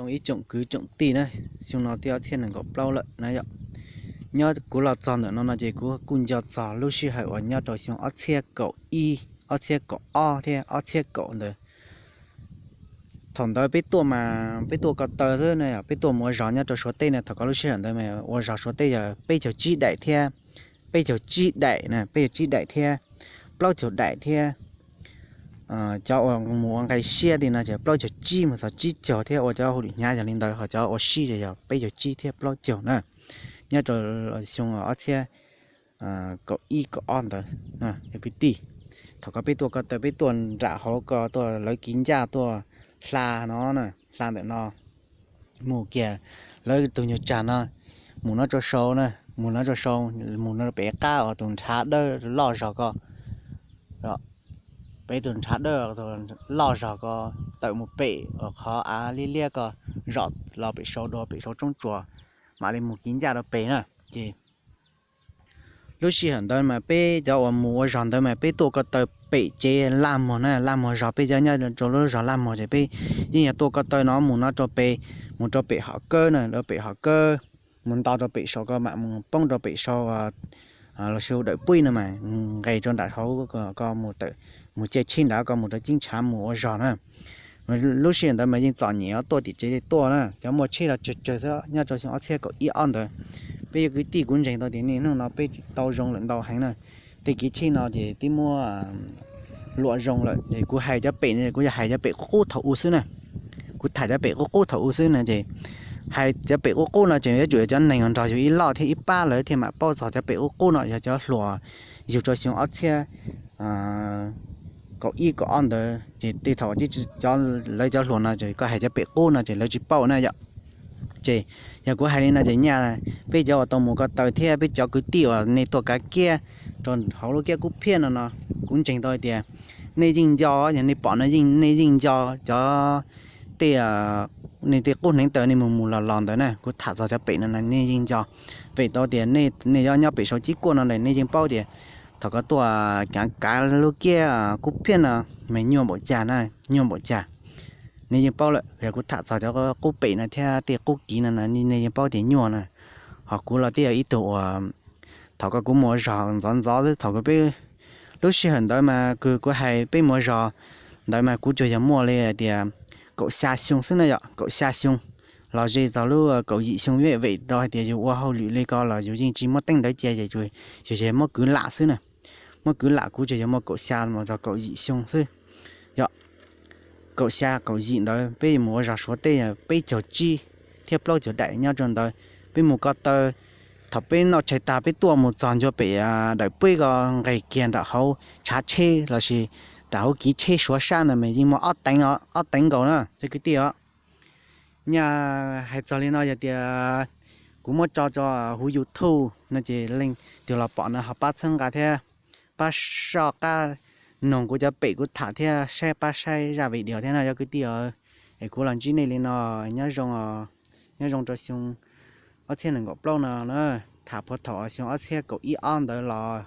Ib tsoom kwv tsoom tij na, xyoo no twb ob txhiab nees nkaum plaub lawm na yom. Nyob kuv los txog ntawm no no ces kuv kuj nco txog lub sij hawm uas nyob rau xyoo ob txhiab kaum ib, ob txhiab kaum ob thiab ob txhiab kaum ntawd. Thaum ntawd peb tuaj mas peb tuaj ko taw xwb na, peb tuaj mus ua zog nyob rau Suav teb na. Thaum ko lub sij hawm ntawd mas ua zog Suav teb yog peb caug tsib daim thiab, peb caug tsib daim na, peb caug tsib daim thiab, plaub caug daim thiab. Cov uas mus ua nqi siab li no ces plaub caug tsib mus txog tsib caug thiab, ua cov hauj lwm hnyav yog li ntawd, ho cov ua siab yog peb caug tsib thiab plaub caug na. Nyob rau xyoo ob txhiab kaum ib kaum ob ntawd, yog kwv tij. Thaum ko peb tuaj ko taw, peb tuaj nram hauv ko, tuaj lawv kiv ncaj tuaj hla no, hla ntawm no mus kiag lawv tus nyuag tsag no, mus no rau sau na, mus no rau sau, mus no pem qab uas tus ntshav dawb loj zog ko, pem tus ntshav dawb loj zog ko, tawm mus pem uas qhov av liab liab ko, zom los pem sau dua pem sau tsoob tsuas, mam li mus kiv ncaj rau pem na. Ces lub sij hawm ntawd mas peb cov uas mus ua zog ntawd mas peb tuaj ko taw pem tsev Laj Muag na, Laj Muag zog, peb cov nyob rau lub zog Laj Muag ces peb yeej yog tuaj ko taw no mus no rau pem, mus rau pem hom kawb na, rau pem hom kawb, mus nto rau pem saum ko mam mus poob rau pem saum los sis dawm puij no mas nqes rau nram hauv ko mus tawm, mus caij tsheb nrad ko mus rau ceeb tshav mus ua zog na. Lub sij hawm ntawd mas yeej txom nyem tuaj tim tsev tuaj na, cov muaj tsheb los tsawg tsawg xwb. Nyob rau xyoo ob txhiab kaum ib ob ntawd, peb yog kwv tij kuv ntseeg tau tias niaj hnub no peb tau zoo lawm ntau heev na. Tej kev tsheb no ces twb muab luam zoo lawm es kuv hais cov pem no kuv yog hais cov pem qub qub thaum ub xwb na. Kuv tham cov pem qub qub thaum ub xwb na ces hais cov pem qub qub no ces yuav tsum yog cov neeg uas nrog yus ib loj thiab ib pab lawv thiaj mam paub txog cov pem qub qub no yog cov hluas yug rau xyoo ob txhiab kaum ib kaum ob ntawd ces tej thaum lawv cov hluas no ces koj hais cov pem qub no ces lawv tsis paub na yom. Ces yog kuv hais li no ces nyaj peb cov uas tau mus ko taw thiab peb cov kwv tij uas nej tuaj kav kiab rau hauv lub kiab kub phiaj no no, kuv ntseeg tau hais tias nej yeej nco, yog nej pom no yeej nej yeej nco cov tej, nej tej qub hneev taw nej mus mus los los ntawd na. Kuv tham txog cov pem no no nej yeej nco, vim tau tias nej nyob nyob pem saum cib kuaj no na nej yeej paub tias thaum ko tuaj kav kav lub kiab kub phiaj no mas nyuaj npaum cas na, nyuaj npaum cas. Nej yeej paub lawm, yog kuv tham txog cov qub pem no thiab tej qub kiv no no nej yeej paub tias nyuaj na. Ho kuv los twb yog ib tug uas thaum ko kuv mus ua zog ntxov ntxov xwb, thaum ko peb lub sij hawm ntawd mas kuv kuv hais peb mus ua zog ntawd mas kuv tsuas yog muaj li hais tias kaum xya xyoo xwb na yom, kaum xya xyoo los ze txog lub kaum yim xyoo vim tau hais tias yus ua hauj lwm li ko los yus yeej tsis muaj teeb ntawd cia ces yus yog muab kwv lam xwb na. Muab kwv lam kuv tsuas yog muaj kaum xya mus txog kaum yim xyoo xwb. Yog kaum xya kaum yim ntawd peb mus ua zog Suav teb peb caug tsib thiab plaub caug daim nyob rau ntawd. Peb mus ko taw, thaum peb noj tshais tag peb tuaj mus txog ncua pem dawm puib ko, nqes kiag nram hauv tshav tsheb los sis nram hauv kiv tsheb Suav sab no mas yeej muaj ob teev, ob teev nkaus na cov kwv tij os. Nyaj hais txog li no yog tias kuv muab tso rau huv YouTube no ces leej twg los pom no ho pab txhawb nqa thiab pab soj qab noog kuv cov pem kuv tham thiab saib, pab saib zaj video thiab no cov kwv tij os. Es kuv los ntsib nej li no, nyob zoo, nyob zoo rau xyoo ob txhiab nees nkaum plaub no na, tham puag thaum xyoo ob txhiab kaum ib ob ntawd los